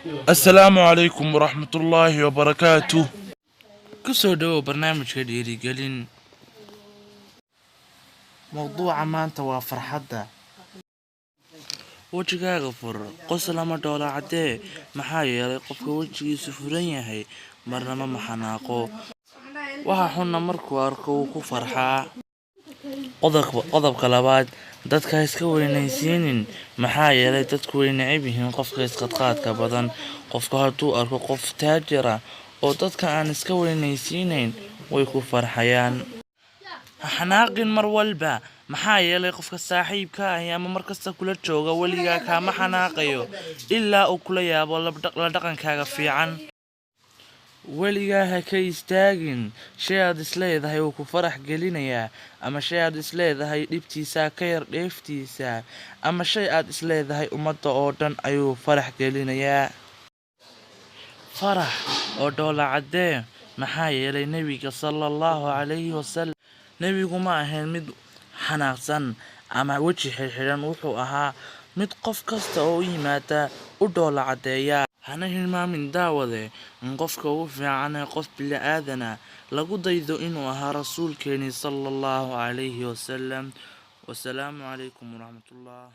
Assalaamu calaykum waraxmatullaahi wabarakaatu. Ku soo dhawow barnaamijka dhiirigelin. Mowduuca maanta waa farxadda. Wejigaaga fur, qosol ama dhoola caddee, maxaa yeelay qofka wejigiisu furan yahay marnaba ma xanaaqo. Waxa xunna markuu arko wuu ku farxaa. Qodobka labaad, dadka ha iska weynaysiinin, maxaa yeelay dadku way neceb yihiin qofka isqaadqaadka badan. Qofku hadduu arko qof taajir ah oo dadka aan iska weynaysiinayn, way ku farxayaan. Ha xanaaqin mar walba, maxaa yeelay qofka saaxiibka ahi ama markasta kula jooga weligaa kaama xanaaqayo ilaa uu kula yaabo la dhaqankaaga fiican. Weligaa ha ka istaagin shay aad isleedahay wuu ku farax gelinayaa, ama shay aad isleedahay dhibtiisa ka yar dheeftiisa, ama shay aad isleedahay ummadda oo dhan ayuu farax gelinayaa. Farax oo dhoola caddee, maxaa yeelay Nebiga sallallahu calayhi wasallam, Nebigu ma ahayn mid xanaaqsan ama weji xidhxidhan, wuxuu ahaa mid qof kasta oo u yimaada u dhoola caddeeya. Hana hilmaamin, daawade, in qofka ugu fiican ee qof bini'aadan ah lagu daydo inuu ahaa rasuulkeeni sallallahu calayhi wasallam. Wasalaamu calaykum waraxmatullah.